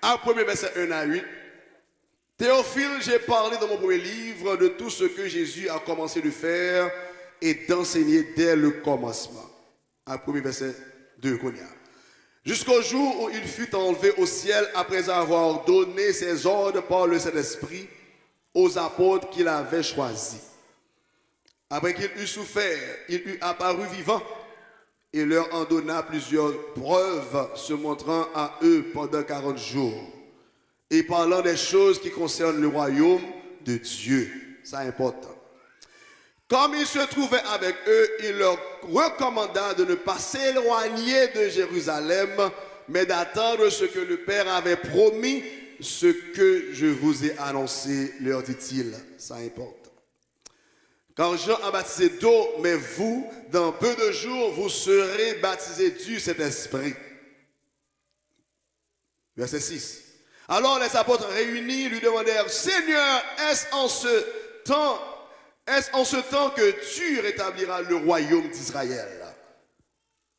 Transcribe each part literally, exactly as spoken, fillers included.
Actes premier, verset un à huit. Théophile, j'ai parlé dans mon premier livre de tout ce que Jésus a commencé de faire et d'enseigner dès le commencement. Actes premier, verset deux, kounye a. Jusqu'au jour où il fut enlevé au ciel après avoir donné ses ordres par le Saint-Esprit aux apôtres qu'il avait choisis. Après qu'il eut souffert, il eut apparu vivant et leur en donna plusieurs preuves, se montrant à eux pendant quarante jours, et parlant des choses qui concernent le royaume de Dieu. Sa enpòtan. Comme il se trouvait avec eux, il leur recommanda de ne pas s'éloigner de Jérusalem, mais d'attendre ce que le Père avait promis, ce que je vous ai annoncé, leur dit-il. Sa enpòtan. Car Jean a baptisé d'eau, mais vous, dans peu de jours, vous serez baptisés du Saint-Esprit. Verset six. Alors les apôtres réunis lui demandèrent, Seigneur, est-ce en ce temps, est-ce en ce temps que tu rétabliras le royaume d'Israël?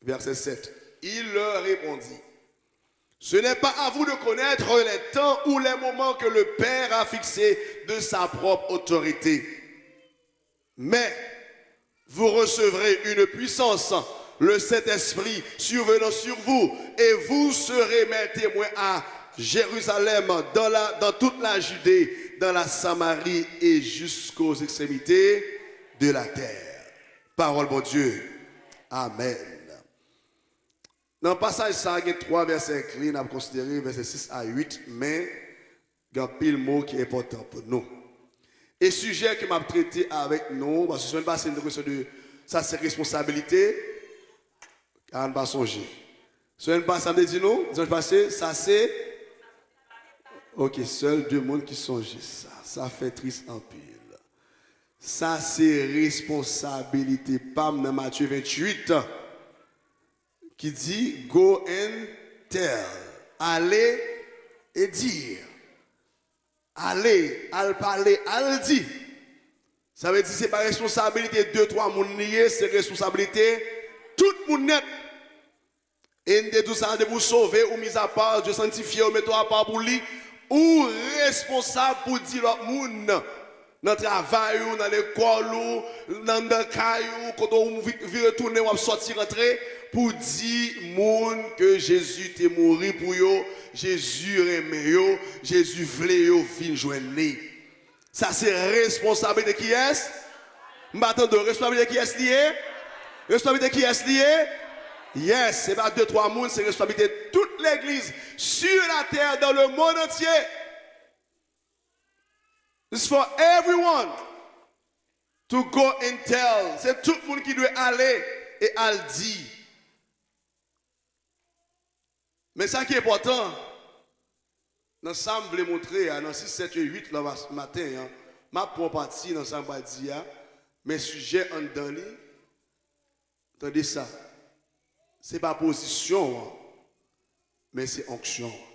Verset sept. Il leur répondit, Ce n'est pas à vous de connaître les temps ou les moments que le Père a fixés de sa propre autorité. Mais vous recevrez une puissance, le Saint-Esprit survenant sur vous, et vous serez mes témoins à Jérusalem, dans la, dans toute la Judée, dans la Samarie et jusqu'aux extrémités de la terre. Pawòl Bondye. Amèn. Nan pasaj sa a, gen twa vèsè kle n ap konsidere, vèsè sis a uit, men gen anpil mo ki enpòtan pou nou. E sijè ke m ap trete avèk nou, paske semèn pase, nou te konn de sa se responsabilite, a n pa sonje. Semèn pase, sa m te di nou, dimanch pase, sa se, ok, sèl de moun ki sonje sa. Sa fè tris anpil. Sa se responsabilite pa m nan Matye venntuit. Ki di, Go and tell. Ale e di. Ale, al pale, al di. Sa vle di se pa responsabilite de twa moun li ye, se responsabilite tout moun nèt. E n te di w sa, depi w sove, ou mizapa, Dye sanntifye w, mete w apa pou li, ou responsab pou di lòt moun nan travay ou, nan lekòl ou, nan, nan kay ou, kote w vi-, vire tounen, w ap sòti rantre, pou di moun ke Jezi te mouri pou yo, Jezi renmen yo, Jezi vle yo vin jwenn li. Sa se responsabilite kiyès? M pa tande w. Responsabilite kiyès li ye? Responsabilite kiyès li ye? Yes, se pa de twa moun, se responsabilite tout legliz sur la terre, dans le monde entier. It's for everyone to go and tell. Se tout moun ki dwe ale e al di. Men sa ki enpòtan, nan sa m vle montre a, nan sis, sèt e uit la mas-, maten an, m ap pran pati nan sa m pral di a, men sijè anndan li, tande sa, se pa pozisyon w an, men se onksyon w an.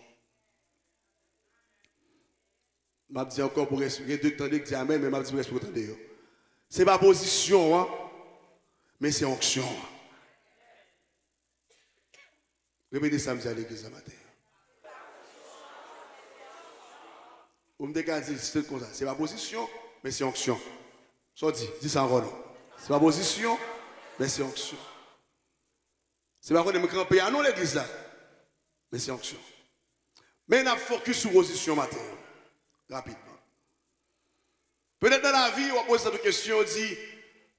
M ap di ankò pou rès, gen de k tande k di amèn, men m ap di pou rès pou tande yo. Se pa pozisyon w an, men se onksyon w an. Repete sa m di a legliz la maten an. Ou m te ka di l straight konsa. Se pa pozisyon, men se onksyon. Sa w di? Di sa ankò non. Se pa pozisyon, men se onksyon. Se pa kote m kanpe a non legliz la. Men se onksyon. Men n ap fokis sou pozisyon maten an. Rapidman. Petèt nan lavi, w ap poze tèt ou kesyon, w di,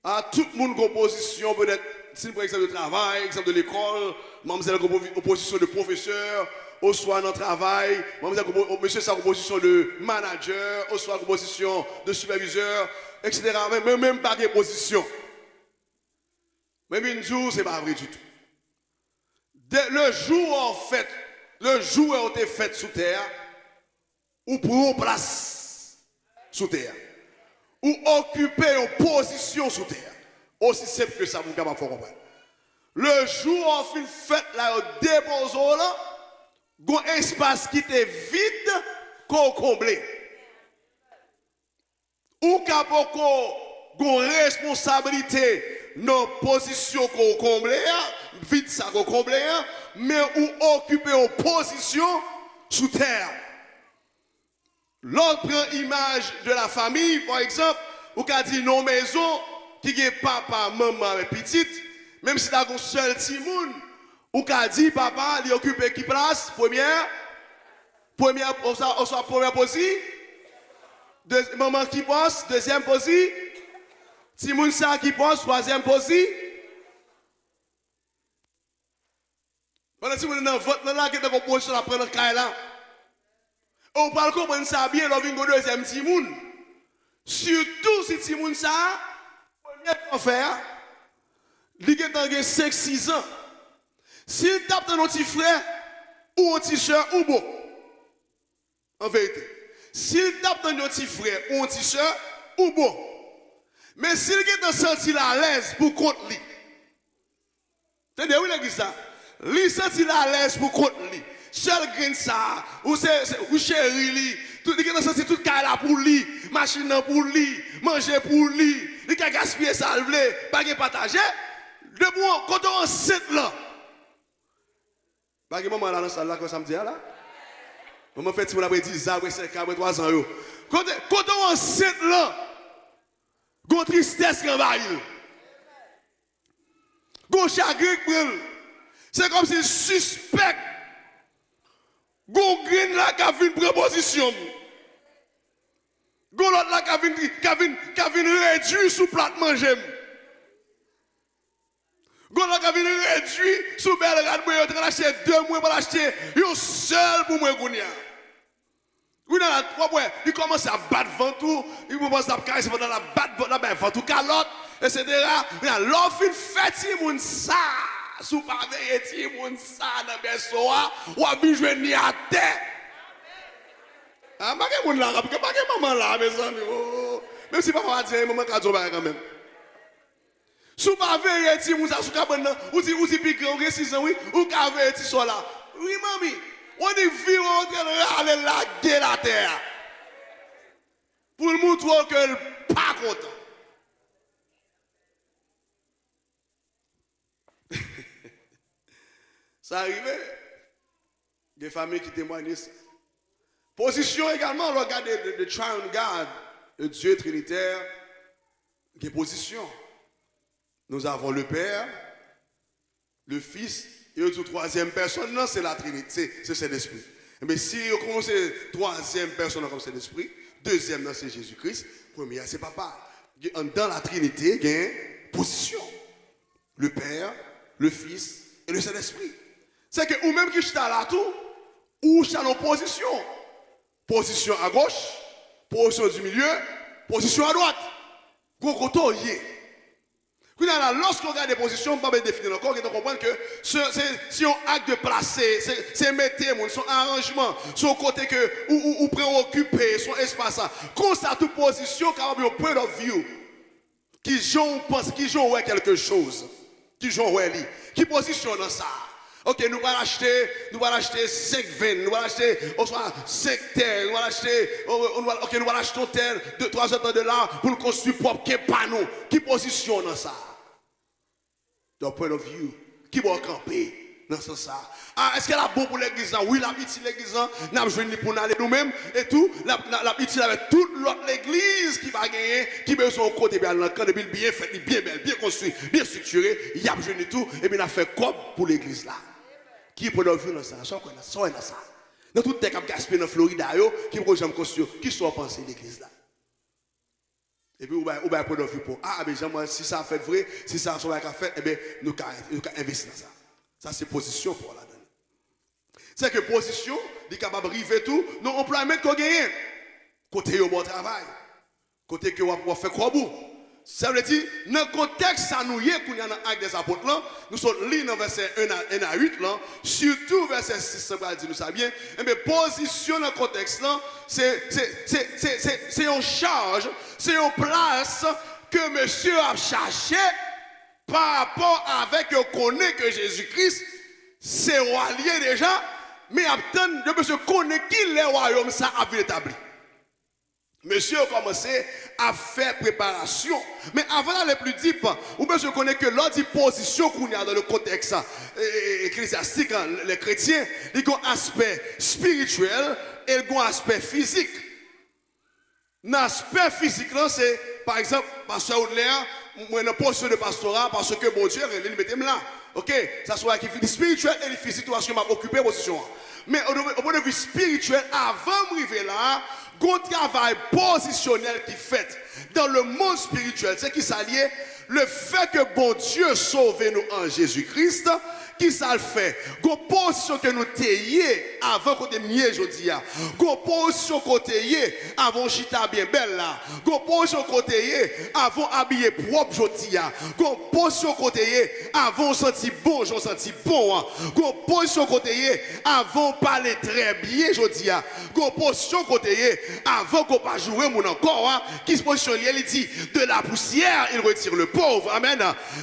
a, tout moun gon pozisyon, petèt, si n pran egzanp de travay, egzanp de lekòl, manmzèl gon povi-, pozisyon de pwofesè, oswa nan travay, manmzèl gon po-, mesye sa gon pozisyon de manadjè, oswa gon pozisyon de sipèvizè, etsetera. Men mwen menm pa gen pozisyon. Men vin di w, se pa vre ditou. De, le jou w fèt, le jou w te fèt sou tè a, ou pran yon plas sou tè a. Ou okipe yon pozisyon sou tè a. Osi senp ke sa pou m kapab fè w konprann. Le jou w fin fèt la, yo depoze w lan, gon espas ki te vid ke w konble. Ou ka poko gon responsablite nan pozisyon ke w konble a, vid sa ke w konble a, men ou okipe yon pozisyon sou tè a. Lè w pran imaj de la famille, pa egzanp, ou ka di nan yon mezon ki gen papa, manman avèk pitit, menm si ta gen yon sèl timoun, ou ka di papa li okipe ki plas? Premyè, premyè, oswa, oswa premyè pozi, de, manman ki pòs, dezyèm pozi, timoun sa ki pòs, twazyèm pozi. Pandan timoun nan nan vant lan la, gen tan gon pozisyon l ap pran nan kay la. E w pral konprann sa byen lè w vin gon dezyèm timoun. Sitou si timoun sa a, premye l ap fè a, li gen tan gen senk, sis zan. Si l t ap tann yon ti frè ou yon ti sè, ou bon. An verite, si l t ap tann yon ti frè ou yon ti sè, ou bon. Men si l gentan santi l alèz pou kont li, tande wi legliz la, li santi l alèz pou kont li. Sèl grenn sa, ou se, se, ou cheri li, tout, li gentan santi tout kay la pou li, machin nan pou li, manje pou li, li ka gaspiye sa l vle, pa gen pataje. Depi w, kote w ansent lan, pa gen manman la nan sal la, kwè sa m di a la? Manman fè timoun apre diz zan, apre senk an, apre twa zan yo. Kote, kote w ansent lan, gon tristès ki anvayi l. Gon chagren k pran l. Se kòmsi l sispèk gon grenn la k ap vin pran pozisyon m. Gon lòt la k ap vin, k ap vin, k ap vin redui sou plat manje m. Gon lòt la k ap vin redui sou bèl rad mwen yo, te konn achte de mwen, pral achte yon sèl pou mwen kounye a. Kounye a la, w ap wè, li kòmanse ap bat vant ou, li kòmanse ap karese vant la, l ap bat vant, l ap bay vant ou kalòt, etsetera. Kounye a, lè w fin fè timoun sa, si w pa veye timoun sa nan bèso a, w ap vin jwenn li atè. A, pa gen moun la, pa gen manman la, mezanmi. Oh, oh. Menm si papa pa di anyen, manman ka di yon bagay kanmenm. Si w pa veye timoun sa sou kabann nan, ou di, ou di pi gran, ou gen sis zan, wi, ou ka veye ti sè w la. Wi, manmi, w annik vire w antre l rale l lage l atè a. Pou l montre w ke l pa kontan. Sa rive. Gen fanmi ki temwanye sa. Pozisyon egalman, lè w gade the, the Triune God, le Dieu trinitaire, gen pozisyon. Nous avons le Père, le Fils, e yo di w twazyèm pèsòn nan, se la Trinite, se, se Sentespri. Enben, si yo kòmanse twazyèm pèsòn nan kòm Sentespri, dezyèm nan se Jezi Kris, premye a se Papa. Gen, anndan la Trinite, gen pozisyon. Le Père, le Fils et le Saint-Esprit. Se ke ou menm ki chita la tou, ou chita nan pozisyon. Pozisyon agoch, pozisyon di milye, pozisyon adwat. Gon kote w ye. Kounye a la, lòske w gade pozisyon, m pa bezwen defini l ankò, w gentan konprann ke se, se, se yon ak de plase, se, se mete moun, se yon aranjman, se yon kote ke ou, ou, ou pran w okipe, se yon espas la. Konsa tou pozisyon kapab yon point of view. Kijan w panse, kijan w wè quelque chose? Kijan w wè li? Ki pozisyon w nan sa? Ok, nou pral achte, nou pral achte senk venn, nou pral achte, oswa senk tè, nou pral achte, o, o, nou pral, ok, nou pral achte yon tè de twa zèdtan de la pou n konstwi pwòp kenb pa nou. Ki pozisyon w nan sa? Your point of view. Ki bò w kanpe nan sans sa? A, èske l ap bon pou legliz la? Wi, l ap itil legliz la. N ap jwenn li pou n ale nou menm. E tou, l ap, l ap, l ap itil avèk tout lòt legliz ki pa genyen, ki bezwen yon kote pou y al nan kan, epi l byen fèt, li byen bèl, byen konstwi, byen estriktire, y ap jwenn li tou, epi n ap fè kòb pou legliz la. Ki point of view nan sa? Sa w kwè nan, sa w wè nan sa? Nan tout tè k ap gaspiye nan Florida yo, ki poko janm konstwi yo, kisa w panse legliz la? Epi ou bay, ou bay point of view pou, a, a, ben, jan mwen, si sa fèt vre, si sa, sa va ka fèt, enben, nou ka, nou ka envesti nan sa. Sa se pozisyon pa w ladan. Se ke pozisyon, li kapab rive tou nan anplwayman ke w genyen. Kote yo ba w travay. Kote ke w ap, w ap fè kòb ou. Sa vle di, nan kontèks sa nou ye kounye a nan Actes des Apôtres lan, nou sot li nan vèsè en a, en a uit lan, sitou vèsè sis lan pral di nou sa byen, enben, pozisyon nan kontèks lan, se, se, se, se, se, se yon chaj, se yon plas ke mesye ap chache pa rapò avèk yo konnen ke Jezi Kris se wa li ye deja, men y ap tann yo bezwen konnen kilè wayòm sa ap vin etabli. Mesye yo kòmanse ap fè preparasyon. Men avan n ale pli deep, ou bezwen konnen ke lè w di pozisyon kounye a dans le contexte, e, e, e, ecclésiastique, hein, les chrétiens, li gen yon aspè espirityèl e li gen yon aspè fizik. Nan aspè fizik lan, se, pa egzanp, pastè Woodley, mwen nan pozisyon de pastora paske Bondye rele, li mete m la. Oke, sa se yon bagay ki espirityèl e li fizik tou paske m ap okipe pozisyon an. Men, o, o pwen de vi espirityèl, avan m rive la, gon travay pozisyonèl ki fèt dans le monde spirituel. Se ki sa l ye? Le fait que Bondye sove nou an Jezi Kris, ki sa l fè? Gon pozisyon ke nou te ye avan kote m ye jodi a. Gon pozisyon kote ye avan w chita byen bèl la. Gon pozisyon kote ye avan w abiye pwòp jodi a. Gon pozisyon kote ye avan w santi bon jan w santi bon an. Gon pozisyon kote ye avan w pale trè byen jodi a. Gon pozisyon kote ye avan ke w pa joure moun ankò a. Ki pozisyon li ye? Li di, de la poussière, il retire le pauvre. Amèn.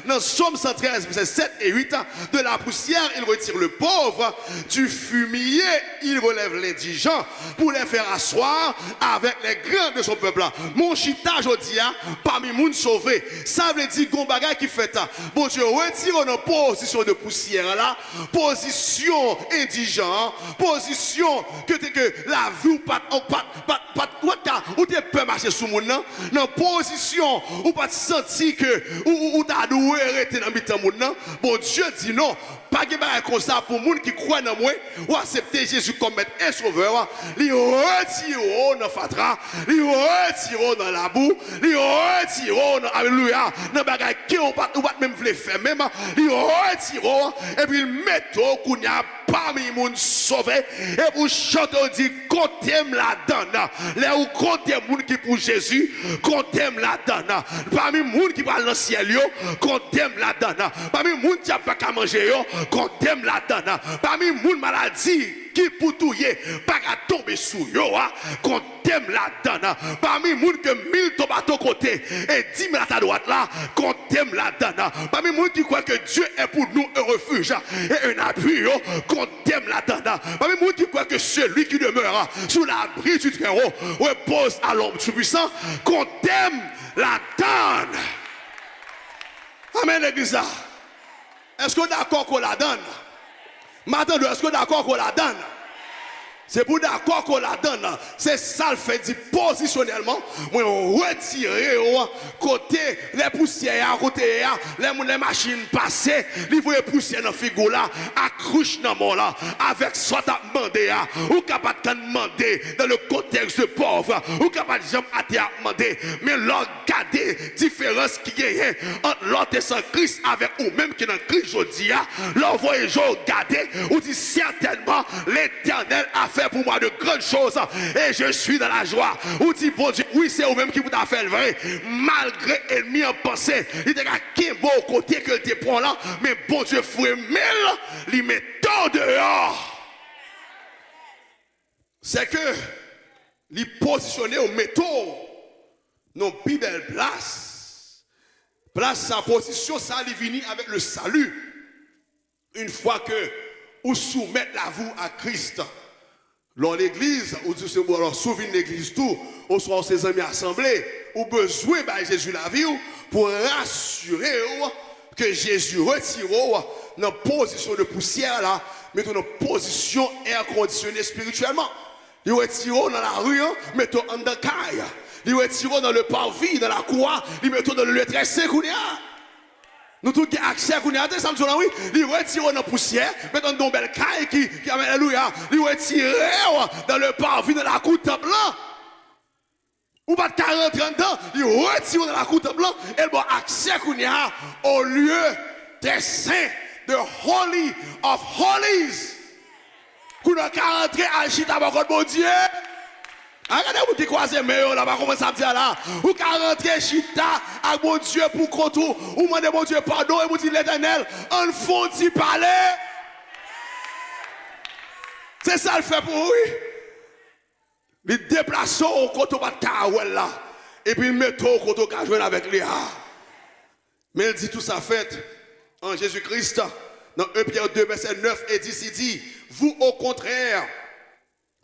Nan Sòm san trèz, vèsè sèt e uit, de la poussière, il retire le pauvre, du fumier, il relève l'indigent, pour les faire asseoir avec les grands de son peuple. Men w chita jodi a, pami moun sove. Sa vle di, gon bagay ki fèt. Bondye retire w nan pozisyon de pousyè la, pozisyon endijan an, pozisyon ke te ke lavi w pa t, pa t, pa t, pa t, ou te ka, ou te pè mache sou moun nan, nan pozisyon ou pa t santi ke ou, ou, ou ta dwe rete nan mitan moun nan. Bondye di non, pa gen bagay konsa pou moun ki kwè nan mwen, ou aksepte Jezi kòm mèt e sovè w, li retire w nan fatra, li retire w nan labou, li retire w nan, alelouya, nan bagay ke ou pa t, ou pa t menm vle fè menm, li retire w, epi l mete w kounye a pami moun sove, epi w chante, w di, konte m ladann. Lè ou konte moun ki pou Jezi, konte m ladann. Pami moun ki pral nan syèl yo, konte m ladann. Pami moun dyab pa ka manje yo, konte m ladann. Pami moun maladi ki pou touye pa ka tonbe sou yo a, konte m ladann. Pami moun ke mil tonbe a ton kote e di mil a ta dwat la, konte m ladann. Pami moun ki kwè ke Dieu est pour nous un refuge et un appui, yo, konte m ladann. Pami moun ki kwè ke celui qui demeure sous l'abri du Très-Haut repose à l'ombre du Tout-Puissant, konte m ladann. Amèn, legliz la. Èske w dakò ke w ladann? M a tande w, èske w dakò ke w ladann? Se pou w dakò ke w ladann. Se sa l fè di pozisyonèlman, mwen retire w kote lè pousyè a, kote a, lè moun, lè machin pase, li voye pousyè nan figi w la, ak kouch nan men w la, avèk sa w t ap mande a. Ou ka pa t konn mande dans le contexte de pauvre, ou ka pa t janm atè ap mande, men lè w gade diferans ki genyen ant lè w te san Kris avèk ou menm ki nan Kris jodi a, lè w voye je w gade, ou di, certainement, l'Éternel a fait pour moi de grandes choses et je suis dans la joie. Ou di, Bondye, wi, se ou menm ki pou ta fè l vre. Malgre ènmi an panse li te ka kenbe w kote ke l te pran w lan, men Bondye fremen l, li mete w deyò. Se ke li pozisyone w, mete w nan yon pi bèl plas. Plas sa, pozisyon sa, li vini avèk le salut. Une fois que ou soumèt lavi w a Kris, lè w legliz, ou di se bon, alò, si w vin legliz tou, oswa w se zanmi asanble, ou bezwen bay Jezi lavi w pou w rasire w ke Jezi retire w nan pozisyon de pousyè la, mete w nan pozisyon èkondisyone espirityèlman. Li retire w nan lari an, mete w anndan kay. Li retire w nan le parvis, nan lakou a, li mete w nan le lieu très saint kounye a. Nou tout gen aksè kounye a, tande sa m di w la, wi. Li retire w nan pousyè, mete w anndan yon bèl kay ki, ki, alelouya. Li retire w dans le parvis, nan lakou tanp lan. Ou pa t ka rantre anndan, li retire w nan lakou tanp lan, e l ba w aksè kounye a au lieu très saint, the holy of holies. Kounye a w ka rantre al chita bò kot Bondye. A, gade moun ki kwaze men yo la, pa konprann sa m di a la. Ou ka rantre chita ak Bondye pou kont ou. Ou mande Bondye padon epi ou di, Letènèl, ann fon ti pale. Se sa l fè pou ou, wi. Li deplase w kote w pa t ka wè l la. Epi l mete w kote w ka jwenn avèk li a. Men l di tout sa fèt an Jezi Kris. Nan un Pierre deux, vèsè nèf e dis, li di, vous, au contraire,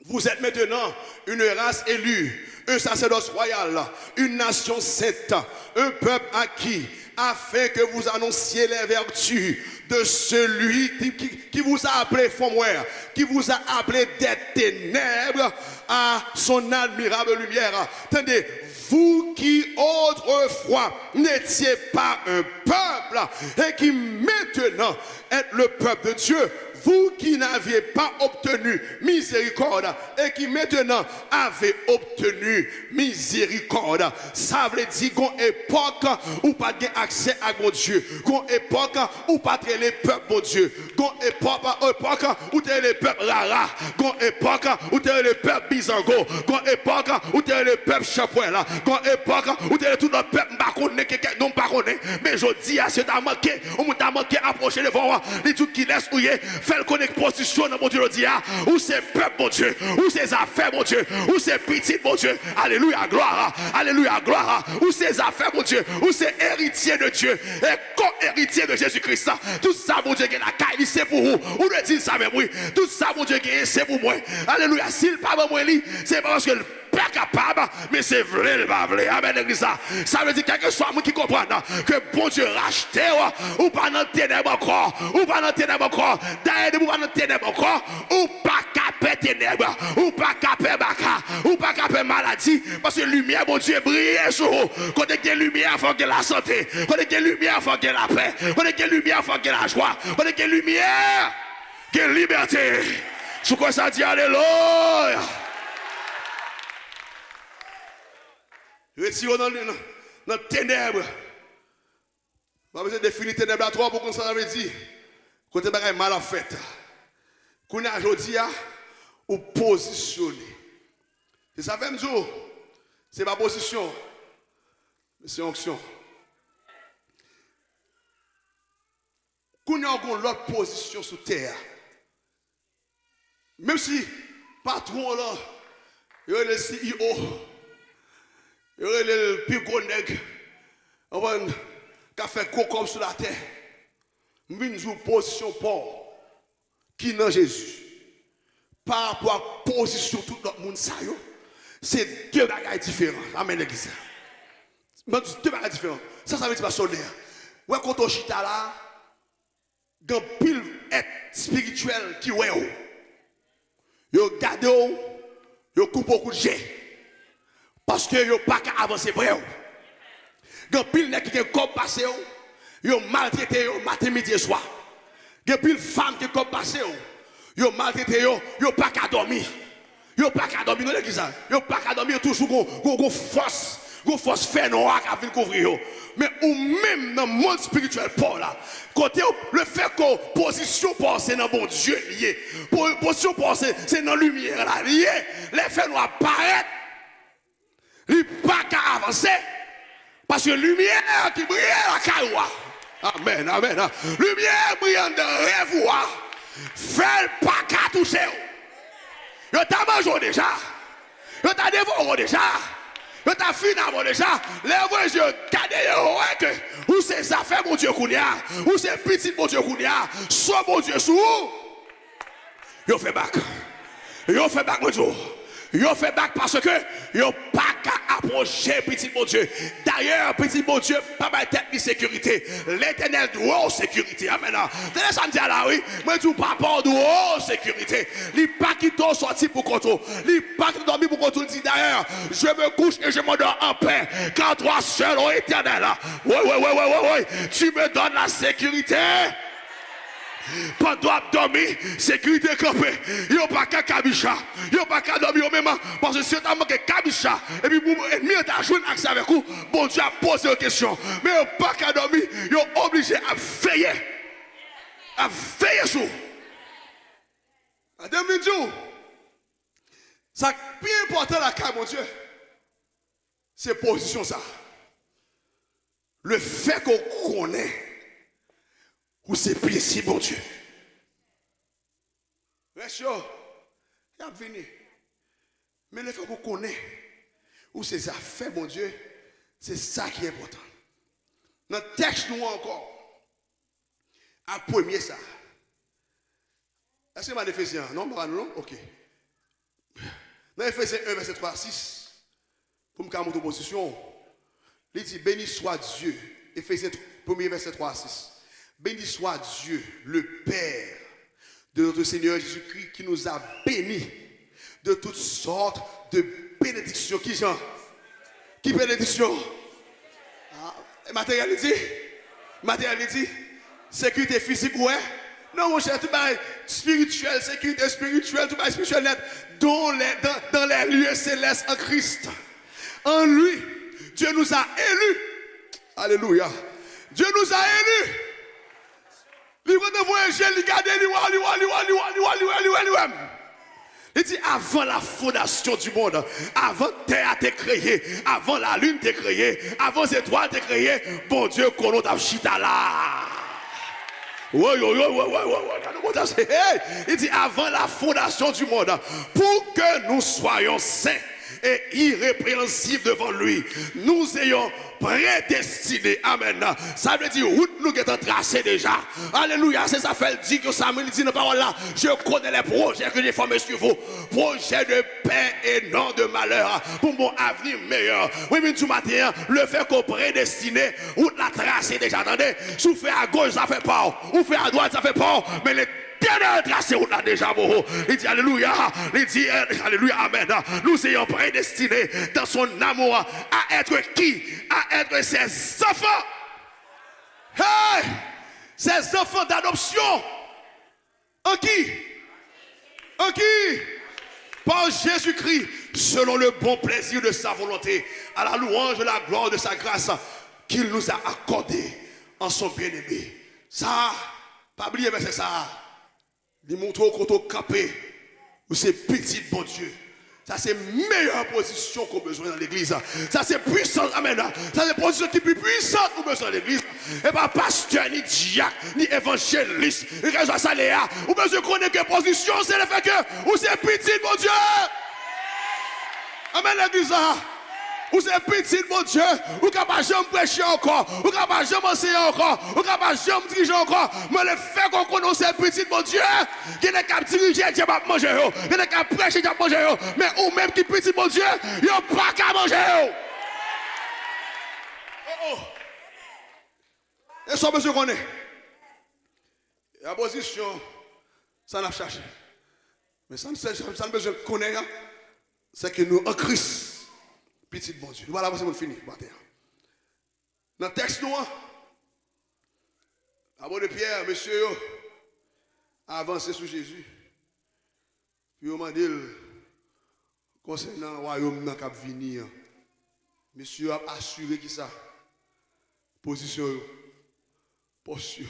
Vous êtes maintenant une race élue, un sacerdoce royal, une nation sainte, un peuple acquis, afin que vous annonciez les vertus de celui qui, qui, qui vous a appelé from where? Qui vous a appelé des ténèbres à son admirable lumière. Tande, vous qui autrefois n'étiez pas un peuple et qui maintenant êtes le peuple de Dieu, vous qui n'aviez pas obtenu miséricorde et qui maintenant avez obtenu miséricorde. Sa vle di, gon epòk ou pa t gen aksè ak Bondye. Gon epòk ou pa t rele pèp Bondye. Gon epòk, epòk ou te rele pèp rara. Gon epòk ou te rele pèp bizango. Gon epòk ou te rele pèp chanpwèl. Gon epòk ou te rele tout lòt pèp m pa konnen, ke kèk non m pa konnen. Men jodi a, si yo ta manke, yon moun ta manke apwoche devan w, li di w kilès ou ye, fè l konnen pozisyon nan Bondye jodi a. Ou se pèp Bondye, ou se zafè Bondye, ou se pitit Bondye. Alelouya, glwa, alelouya, glwa. Ou se zafè Bondye, ou se eritye de Dye, e ko-eritye de Jezi Kris. Tout sa Bondye gen lakay li, se pou ou. Ou dwe di l sa menm, wi. Tout sa Bondye genyen, se pou mwen. Alelouya. Si l pa ban mwen li, se pa paske l pa kapab, men se vle l pa vle. Amèn, legliz la. Sa vle di, kèlkeswa moun ki konprann ke Bondye rachte w, ou pa nan tenèb ankò. Ou pa nan tenèb ankò. Dayè, depi ou pa nan tenèb ankò, ou pa ka pè tenèb. Ou pa ka pè baka. Ou pa ka pè maladi. Paske limyè Bondye briye sou ou. Kote gen limyè, fò gen lasante. Kote gen limyè, fò gen lapè. Kote gen limyè, fò gen lajwa. Kote gen limyè, gen libète. Si w kwè sa, di alelouya. Retire w nan, nan, nan tenèb. Ou pa bezwen defini tenèb la twòp, ou konn sa sa vle di. Kote bagay mal ap fèt. Kounye a, jodi a, ou pozisyone. Se sa fè m di w, se pa pozisyon, men se onksyon. Kounye a, w gen yon lòt pozisyon sou tè a. Menm si patwon w lan, yo rele l C E O, yo rele l pi gwo nèg, konprann, k ap fè gwo kòb sou latè, m vin di w pozisyon pa w ki nan Jezi, pa rapò ak pozisyon tout lòt moun sa yo, se de bagay diferan. Amèn, legliz la. Mwen di de bagay diferan. Sa sa vle di, pastè Odè? Wè kote w chita la a, gen anpil èt espirityèl ki wè w. Yo gade w, yo koupe w kout je. Paske yo pa ka avanse prè w. Gen anpil nèg ki gen kòb pase w, yo maltrete yo maten, midi e swa. Gen anpil fanm ki gen kòb pase w, yo maltrete yo, yo pa ka dòmi. Yo pa ka dòmi nan legliz la. Yo pa ka dòmi, yo toujou gon, gon, gon fòs, gon fòs fènwa k ap vin kouvri yo. Men ou menm nan mond espirityèl pa w la, kote w, lefètke pozisyon pa w se nan Bondye l ye. Po-, pozisyon pa w se, se nan limyè la l ye. Lè fènwa parèt, li pa ka avanse. Paske limyè ki briye lakay ou a. Amèn, amèn. Limyè briye anndan rèv ou a. Fè l pa ka touche w. Yo ta manje w deja. Yo ta devore w deja. Yo ta fin avè w deja. Lè yo voye je yo gade yo, yo wè ke ou se zafè Bondye kounye a. Ou se pitit Bondye kounye a. Son Bondye sou ou. Yo fè bak. Yo fè bak, mwen di w. Yo fè bak paske yo pa ka apwoche pitit Bondye. Dayè, pitit Bondye pa bay tèt li sekirite. Letènèl dwe w sekirite. Amèn. Tande sa m di a la, wi. Mwen di w, papa w dwe w sekirite. Li pa kite w sòti pou kont ou. Li pa kite w dòmi pou kont ou. Li di, dayè, je me couche et je m'endors en paix, car toi seul, ô Éternel, oui, oui, oui, oui, oui, oui, tu me donnes la sécurité. Pandan w ap dòmi, sekirite kanpe. Yo pa ka kabicha. Yo pa ka dòmi yo menm. Paske si yo ta manke kabicha, epi pou ènmi an ta jwenn aksè avèk ou, Bondye ap poze yo kesyon. Men yo pa ka dòmi. Yo oblije ap veye. Ap veye sou. Gade m vin di w, sa k pi enpòtan lakay Bondye, se pozisyon sa. Lefètke w konnen ou se pitit Bondye. Rès yo, y ap vini. Men lefètke w konnen ou se zafè Bondye, se sa ki enpòtan. Nan tèks nou an ankò, a premye sa. Èske m al Efezyen an? Non, m pa al non? Oke. Nan Efezyen en, vèsè twa a sis, pou m ka montre w pozisyon w, li di, Béni soit Dieu, Efezyen premye vèsè twa a sis, Béni soit Dieu, le Père de notre Seigneur Jésus-Christ, qui nous a bénis de toutes sortes de bénédictions. Ki jan? Ki benediksyon? Ah, materyèl li di? Materyèl li di? Sekirite fizik ou wè? Non, monchè, tout bagay espirityèl, sekirite espirityèl, tout bagay espirityèl nèt. Dans les, dans, dans les lieux célestes en Christ. En lui, Dieu nous a élus. Alléluia. Dieu nous a élus. Li kontan voye je l, li gade, li wè, li wè, li wè, li wè, li wè, li wè, li wè, li wè. Li di, avan la fondasyon di mond, avan tè a te kreye, avan lalin te kreye, avan zetwal te kreye, Bondye konnen w t ap chita la. Woy, woy, woy, woy, woy, woy, woy, gade Bondye se, hey! Li di, avant la fondation du monde, pour que nous soyons saints et irrépréhensibles devant lui, nous ayons prédestiné. Amèn. Sa vle di wout nou gentan trase deja. Alelouya. Se sa fè l di ke sa, men li di nan pawòl la, je connais les projets que j'ai formés sur vous, projets de paix et non de malheur, pou m ba w avni meyè. Mwen vin di w maten an, le fè ke w predestine, wout la trase deja, tande. Si w fè agoch, sa fè pa w. Ou fè adwat, sa fè pa w. Men Letènèl trase wout la deja pou ou. Li di, alelouya. Li di, eh, alelouya, amèn. Nous ayons prédestiné dans son amour à être qui? À être ses enfants. Hey! Ses enfants d'adoption. En qui? En qui? Par Jésus-Christ, selon le bon plaisir de sa volonté, à la louange et la gloire de sa grâce qu'il nous a accordée en son bien-aimé. Sa, pa bliye vèsè sa. Li montre w kote w kanpe. Ou se pitit Bondye. Sa se meyè pozisyon ke w bezwen nan legliz. Sa se pwisans, amèn. Sa se pozisyon ki pi pwisan ke w bezwen nan legliz. E pa pastè, ni dyak, ni evanjelis, ni kèlkeswa sa l ye a. Ou bezwen konnen ke pozisyon w se lefètke ou se pitit Bondye. Amèn, legliz la. Ou se pitit Bondye. Ou ka pa janm preche ankò. Ou ka pa janm anseye ankò. Ou ka pa janm dirije ankò. Men lefètke w konnen w se pitit Bondye, gen nèg k ap dirije, dyab ap manje yo. Gen nèg k ap preche, dyab ap manje yo. Men ou menm ki pitit Bondye, yo pa ka manje w. Oh, oh. E sa w bezwen konnen. E a pozisyon, sa n ap chache. Men sa n, sa n bezwen konnen an, se ke nou an Kris, pitit Bondye. Nou pral avanse pou n fini maten an. Nan tèks nou an, apot Pyè, mesye yo avanse sou Jezi pou yo mande l konsènan wayòm nan k ap vini an. Mesye yo ap asire ki sa? Pozisyon yo, pòs yo.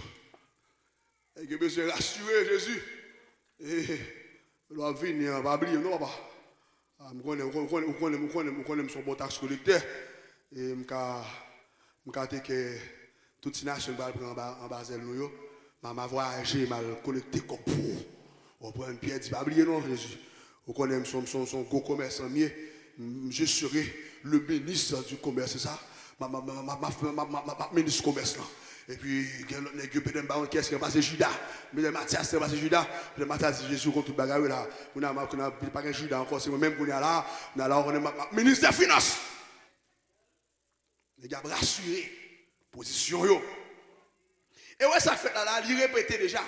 Nèg yo bezwen rasire Jezi. E, lè w ap vini an, pa bliye m non, papa. Ah, m konnen, ou konnen, ou konnen, ou konnen, ou konnen m se yon bon taks kolektè. E m ka, m ka teke tout ti nasyon m pral pran anba, anba zèl nou yo. M a, m a vwayaje, m al kolekte kòb pou ou. Ou konprann? Pyè di, pa bliye non, Jezi. Ou konnen m se yon, m se yon, m se yon gwo komèsan m ye. M, je serai le ministre du commerce, se sa? M ap, m ap, m ap, m ap, m ap, m ap, m ap, m ap minis komès lan. Epi, gen lòt nèg yo, petèt m pa konn kiyès ki ranplase Jida. Petèt Matyas ki ranplase Jida. Petèt Matyas di, Jezi, ou konn tout bagay, wi, la. Kounye a, m ap, kounye a, pa gen Jida ankò, se mwen menm kounye a la. Kounye a la, ou konnen m ap, m ap minis de finans. Nèg yo ap rasire pozisyon yo. E wè sa k fèt la, la, li repete deja.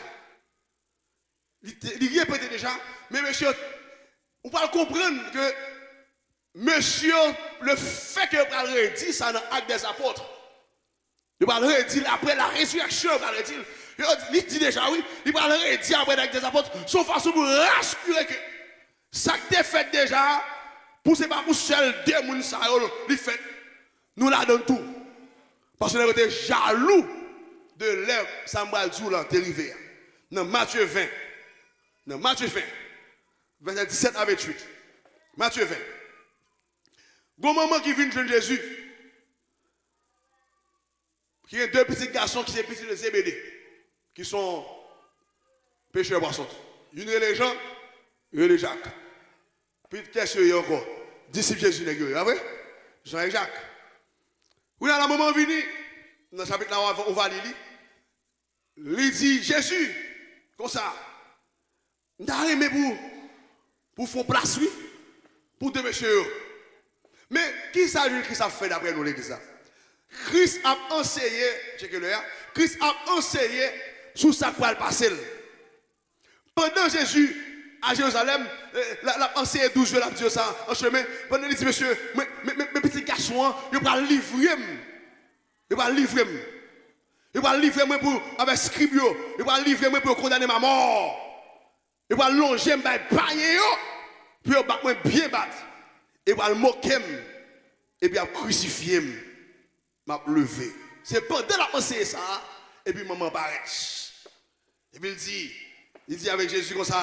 Li te, li repete deja, men mesye, ou pral konprann ke mesye, lefètke yo pral redi sa nan Actes des Apôtres, yo pral redi l apre la résurrection, yo pral redi l. Yo, li di deja, wi, li pral redi apre nan Actes des Apôtres, se yon fason pou rasire ke sa k te fèt deja a, pou se pa pou sèl de moun sa yo li fèt. Nou ladann tou. Paske nèg yo te jalou de lè sa m pral di w lan te rive a. Nan Matye ven, nan Matye ven, vèsè disèt a venntuit. Matye ven. Gon manman ki vin jwenn Jezi, ki gen de pitit gason ki se pitit de Zebede, ki se yon pechè pwason tou. Youn rele Jan, youn rele Jak. Pi, kiyès yo ye ankò? Disip Jezi nèg yo ye, pa vre? Jan e Jak. Kounye a la, manman vini, nan chapit la, ou va, ou va li li. Li di Jezi konsa, m ta renmen pou Pou fè yon plas, wi. Pou de mesye yo. Men, ki sa Jezi Kris ap fè dapre nou, legliz la? Kris ap anseye, tcheke lè a, Kris ap anseye sou sa k pral pase l. Pandan Jezi a Jerizalèm, eh, l ap anseye douz yo, l ap di yo sa an chemen, pandan li di, mesye, men, men, men, men pitit gason an, yo pral livre m. Yo pral livre m. Yo pral livre mwen pou, avèk skrib yo. Yo pral livre mwen pou yo kondane m amò. Yo pral lonje m bay payen yo, pou yo bat mwen byen bat. Yo pral moke m, epi y ap krisifye m. M ap leve. Se pandan l ap anseye sa a, epi manman an parèt. Epi l di, li di avèk Jezi konsa,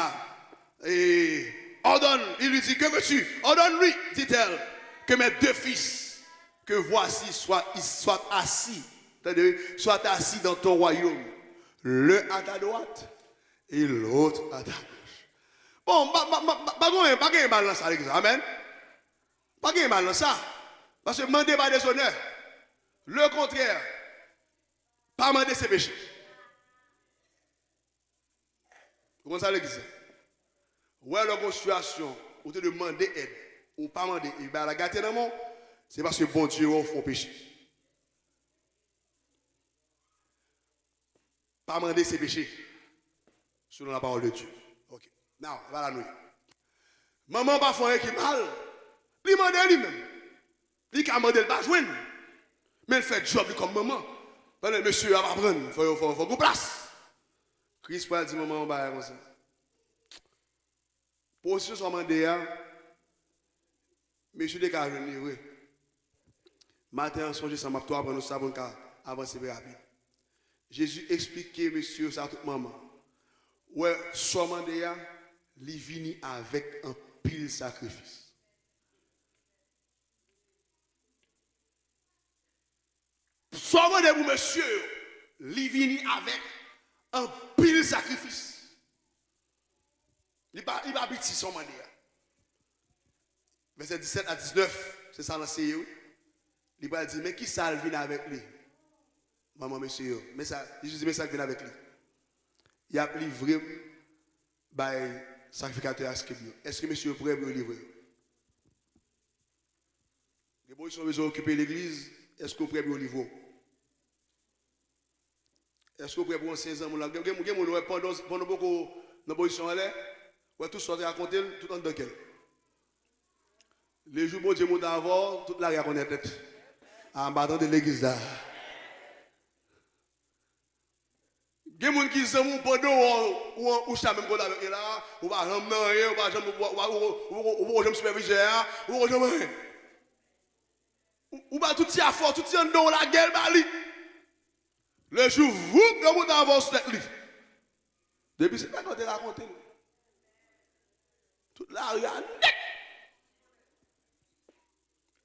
eh, ordonne, il lui dit, que veux-tu? Ordonne-lui, dit-elle, que mes deux fils, que voici, soient, soient assis, tande, soient assis dans ton royaume, l'un à ta droite et l'autre à ta gauche. Bon, pa, pa, pa, pa, pa gen, pa gen mal nan sa, legliz la. Amèn. Pa gen mal nan sa. Paske mande pa dezonè. Le kontrè, pa mande se peche. Ou konn sa legliz la? Ou wè lè w gen yon sitiyasyon, ou te dwe mande èd, ou pa mande, e bagay la gate nan men w, se paske Bondye wè w fè yon peche. Pa mande se peche. Selon la parole de Dieu. Ok. Now, e pa la nou ye. Manman pa fè anyen ki mal. Li mande li menm. Li ka mande l pa jwenn. Men l fè djòb li kòm manman. Pandan mesye yo ap aprann, fò yo, fò, fò gon plas. Kris pral di manman yon bagay konsa. Pozisyon sa w mande a, mesye te ka jwenn li vre. Maten an, sonje sa, m ap tou aprann nou sa pou n ka avanse pi rapid. Jezi eksplike mesye yo sa tout manman. Ou wè, sa w mande a, li vini avèk anpil sakrifis. Sa w mande pou mesye yo, li vini avèk anpil sakrifis. Li pa, li pa piti sa w mande a. Vèsè disèt a diznèf, se sa l anseye, wi. Li pral di, men ki sa l vin avèk li? Manman mesye yo, men sa, Jezi di, men sa k vin avèk li. Y ap livre m bay sakrifikatè a, eskrib yo. Èske mesye yo prè pou yo livre yo? Gen pozisyon w bezwen okipe legliz, èske w prè pou yo livre w? Èske w prè pou ansyen zanmi w la? Gen, gen, gen moun wè pandan, pandan w poko nan pozisyon anlè, wè tout sa w te rakonte l, tout anndan kè l. Lejou Bondye monte avè w, tout lari a konnen tèt. A, m pa tande legliz la. Gen moun ki zanmi w pandan w, w, w chita menm kote avèk li la, ou pa janm nan anyen, ou pa janm, ou, ou, ou, ou, ou poko janm sipèvizè a, ou poko janm anyen. Ou, ou ba tout ti afè w, tout ti anndan w lage l ba li. Lejou, voup, yo monte avè w sou tèt li. Depi se bagay w te rakonte l. Tout lari a nèt.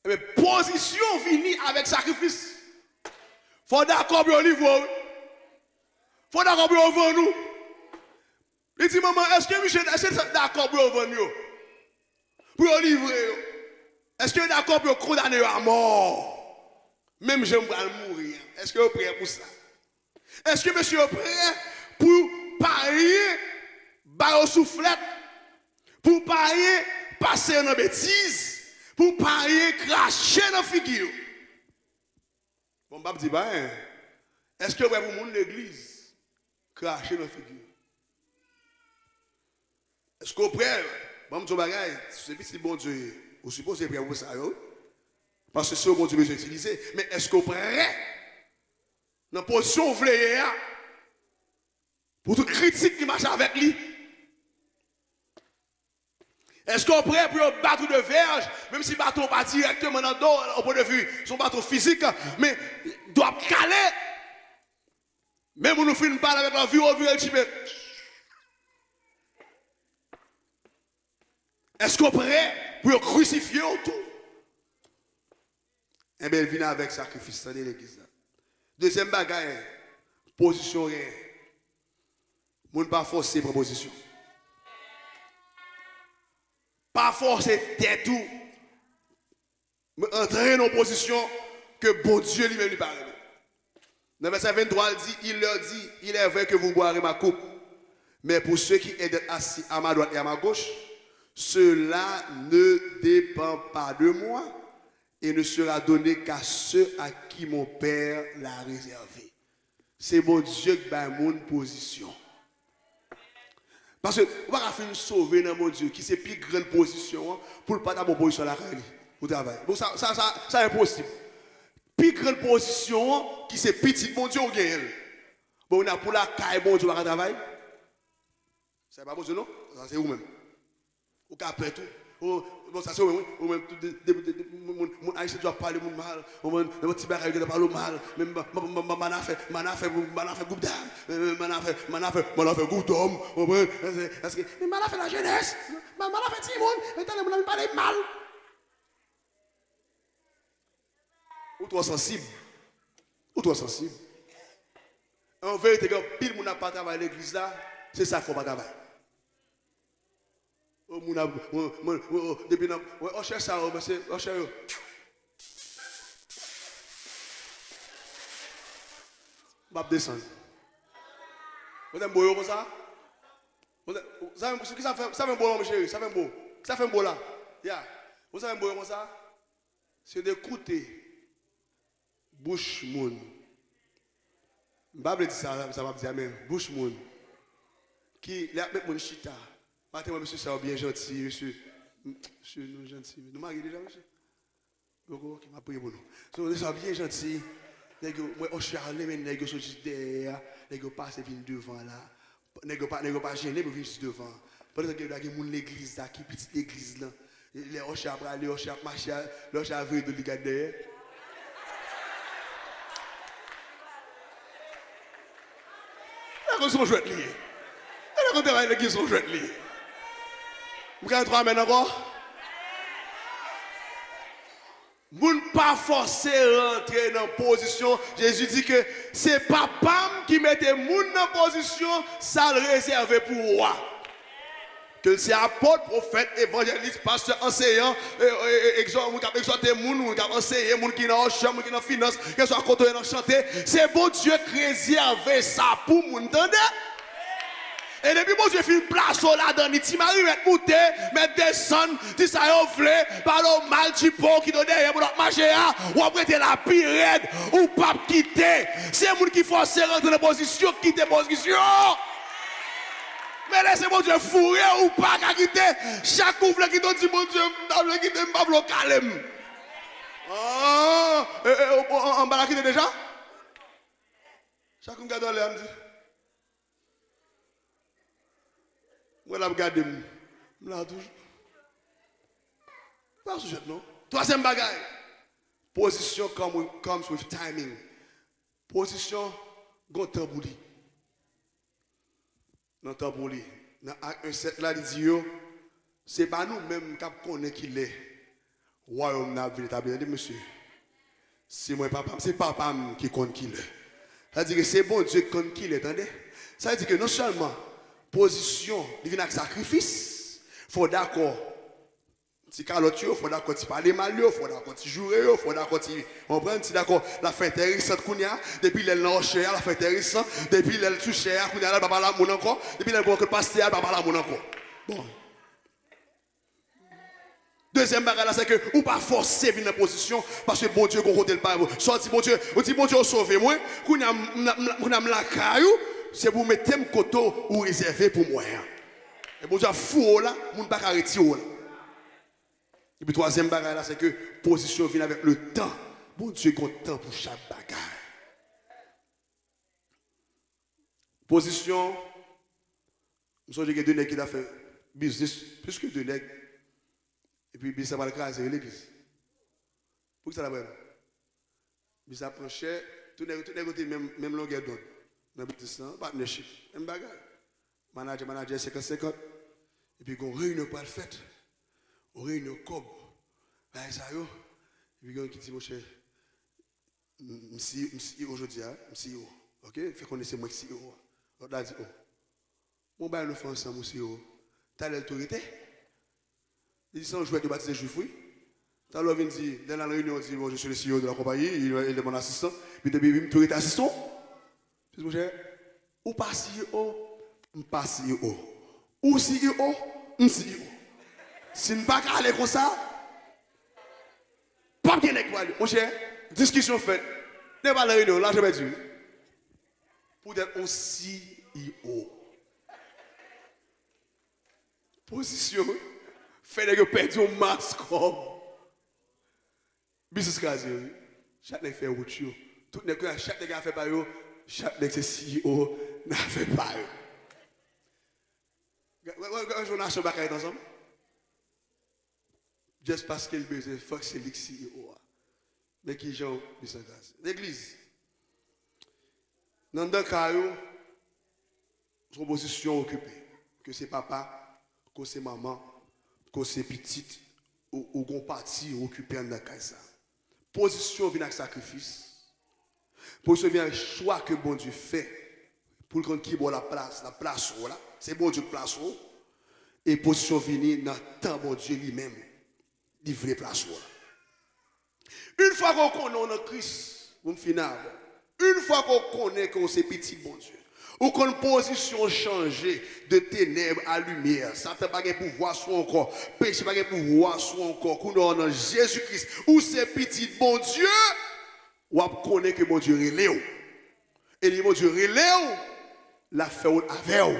Ebyen, pozisyon vini avèk sakrifis. Fò w dakò pou yo livre w, wi. Fò w dakò pou yo vann ou. Li di, manman, èske misye, èske sa dakò pou yo vann yo? Pou yo livre yo? Èske yo dakò pou yo kondane yo amò? Menm jan m pral mouri an, èske yo prè pou sa? Èske mesye yo prè pou payen ba yo souflèt, pou payen pase yo nan betiz, pou payen krache nan figi yo? Bon, m p ap di payen. Èske yo prè pou moun legliz krache nan figi yo? Èske w prè? Ban m di w bagay, si w se pitit Bondye, ou sipoze prè pou sa yo, wi. Paske se w Bondye bezwen itilize. Men èske w prè nan pozisyon w vle ye a pou tout kritik ki mache avèk li? Èske w prè pou yo bat ou de vèj, menm si baton pa dirèkteman nan do w, o pwen de vi, se yon baton fizik, men do w ap kale? Men moun ou fin pale avèk la, vire w vire l chimen. Èske w prè pou yo krisifye w tou? Enben, l vin avèk sakrifis, tande legliz la. Dezyèm bagay, pozisyon w genyen. Moun pa fòse pran pozisyon. Pa fòse tèt ou. Men antre nan yon pozisyon ke Bondye li menm li pare nou. Nan vèsè venntwa, l di, il leur dit, il est vrai que vous boirez ma coupe, mais pour ceux qui est d'être assis à ma droite et à ma gauche, Cela ne dépend pas de moi et ne sera donné qu'à ceux à qui mon Père l'a réservé. Se Bondye k bay moun pozisyon. Paske ou pa ka fin sove nan Bondye, ki se pi grann pozisyon an, pou l pa ta ba w pozisyon lakay li pou travay. Bon, sa, sa, sa, sa enposib. Pi grann pozisyon an, ki se pitit Bondye, ou genyen l. Bon, kounye a pou lakay Bondye ou pa ka travay? Sa e pa Bondye non, sa se ou menm. Ou ka pè tou. Ou, bon, sa se ou menm, wi. Ou menm, tout de, de, de, de, moun, moun, moun Ayisyen tou ap pale moun mal. Ou menm, nenpòt ti bagay, yo gentan pale w mal. Men ma, ma, ma, ma, Manafè, Manafè, Manafè gwoup dam. Men, men, Manafè, Manafè, Manafè gwoup dòm. Ou konprann? Èske, èske, men Manafè lajenès. Ma, Manafè timoun. Men tande moun nan vin pale mal. Ou twò sansib. Ou twò sansib. An verite, gen anpil moun ap pa travay legliz la, se sa k fè w pa travay. O moun ap, mwen, mwen, mwen, o, depi nan, wè, òchè sa yo, men se òchè yo. M ap desann. Ou tande m bo yo konsa? Ou tande, sa fè, ki sa fè, sa fè m bo yo, mon cheri? Sa fè m bo. Sa fè m bo la. Ya. Ou sa fè m bo yo konsa? Se de koute bouch moun. M pa vle di sa, sa m ap di a, men bouch moun ki, lè y ap met moun chita, maten, mwen, mesye sa yo byen janti, mesye. Mesye, nou janti. Nou marye deja, mesye? Poko, ok, m ap priye pou nou. So, mesye sa yo byen janti. Nèg yo, mwen, òchè a, men nèg yo soti dèyè a, nèg yo pase vin devan la. Nèg yo pa, nèg yo pa jennen pou vin jis devan. Pandan gen, gen moun legliz la ki pitit legliz lan. Lè òchè a prale, òchè a ap mache a, lè òchè a vire do l, li gad dèyè. Lè konn se yon jwèt li ye. Lè konn travay legliz se yon jwèt li ye. M ka gen twa amèn ankò? Moun pa fòse rantre nan pozisyon. Jezi di ke se Papa m ki mete moun nan pozisyon sa l rezève pou ou a. Ke l se apot, pwofèt, evanjelis, pastè, anseyan, e, e, e, egzò-, moun k ap egzòte moun, moun k ap anseye, moun ki nan òchè, moun ki nan finans, kèlkeswa kote w ye nan chante, se Bondye k rezève sa pou moun, tande. E depi Bondye fin plase w ladan li, ti mari mèt moute, mèt desann, di sa yo vle, pale w mal, di pon ki do dèyè pou l ap mache a, w ap rete la pi rèd, ou p ap kite. Se moun ki fòse rantre nan pozisyon, kite pozisyon. Men lè se Bondye foure, ou pa ka kite. Chak ou vle kite, w di, Bondye, m ta vle kite, m pa vle w kale m. Ah, e, e, o, o, anba la kite deja? Chak m gade anlè a, m di, mwen l ap gade m. M la toujou. Pa sou jwèt non. Twazyèm bagay. Pozisyon come with, comes with timing. Pozisyon gon tan pou li. Nan tan pou li. Nan Ak en sèt la, li di yo, se pa nou menm k ap konnen kilè wayòm nan ap vin etabli. Tande, mesye. Si mwen papa m, se papa m ki konn kilè. Sa di ke se Bondye ki konn kilè, tande. Sa di ke non sèlman pozisyon, li vin ak sakrifis, fò w dakò ti kalòt yo, fò w dakò ti pale mal yo, fò w dakò ti joure yo, fò w dakò ti, konprann, ti dakò, l ap fè enteresan kounye a, depi lè l nan òchè a, l ap fè enteresan, depi lè l sou chè a, kounye a, l pa pale a moun ankò, depi lè l konn pastè a, l pa pale a moun ankò. Bon. Dezyèm bagay la, se ke ou pa fòse vin nan pozisyon, paske Bondye gon kote l pa. Sa w di Bondye, ou di, Bondye, ou sove mwen, kounye a m, m, m, kounye a m lakay ou, se pou w mete m kote w ou rezève pou mwen an. E Bondye ap foure w la, moun pa ka retire w la. Epi twazyèm bagay la, se ke pozisyon vin avèk le tan. Bondye gon tan pou chak bagay. Pozisyon, m sonje gen de nèg ki t ap fè biznis, plis ke de nèg, epi biznis la pral kraze legliz. Poukisa l ap fè l? Biznis la pran chè, tout nèg, tout nèg yo te menm, menm longè dond nan biznis lan, partnership, menm bagay. Manadjè, manadjè, senkant senkant, epi gon reyinyon pral fèt, gon reyinyon kòb, bagay sa yo, epi gen youn ki di, monchè, M, m C E O, m C E O jodi a, m C E O. Ok? Fè konnen se mwen ki C E O a. Lòt la di, oh. Bon, bagay nou fè ansanm, ou C E O. Talè l tou rete. Li di, se yon jwèt yo batize Jwif, wi. Talè w vin di, lè l al reyinyon, di, bon, je suis le C E O de la compagnie, il, il est mon assistant. Epi depi, m tou rete asistan w. Plis monchè, ou pa C E O, m pa C E O. Ou C E O, m C E O. Si n pa ka ale konsa, p ap gen nèg pou ale. Monchè, diskisyon fèt. Nèg pa nan reyinyon, lajan pèdi. Poutèt yon C E O. Pozisyon fè nèg yo pèdi yon mas kòb. Biznis kraze, wi. Chak nèg fè wout yo. Tout nèg, chak nèg afè pa yo. Chak nèg se C E O nan afè pa yo. Gade, gade, gade, gade, yon nasyon pa ka ret ansanm. Just paske l bezwen, fòk se li k C E O a. Men ki jan biznis kraze. Legliz. Nan anndan kay ou, se yon pozisyon w okipe. Ke se papa, ke se manman, ke se pitit, ou, ou gon pati ou okipe anndan kay sa. Pozisyon vin ak sakrifis. Pozisyon vin ak chwa ke Bondye fè pou l konn ki bò l ap plas, l ap plase w la. Se Bondye k plase w. E pozisyon vini nan tan Bondye li menm, li vle plase w la. Yon fwa ke w konnen w nan Kris, pou m fini avè w. Yon fwa ke w konnen ke w se pitit Bondye, ou konn pozisyon w chanje de tenèb a limyè. Satan pa gen pouvwa sou w ankò. Peche pa gen pouvwa sou w ankò. Kounye a w nan Jezi Kris, ou se pitit Bondye, w ap konnen ke Bondye rele w. E lè Bondye rele w, l ap fè wout avè w.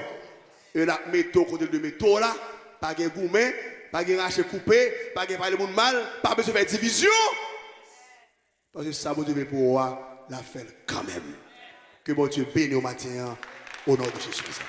E l ap mete w kote l dwe mete w la. Pa gen goumen, pa gen rache koupe, pa gen pale moun mal, pa bezwen fè divizyon. Paske sa Bondye vle pou ou a, l ap fè l kanmenm. Ke Bondye beni w maten an, o non de Jezi Kris.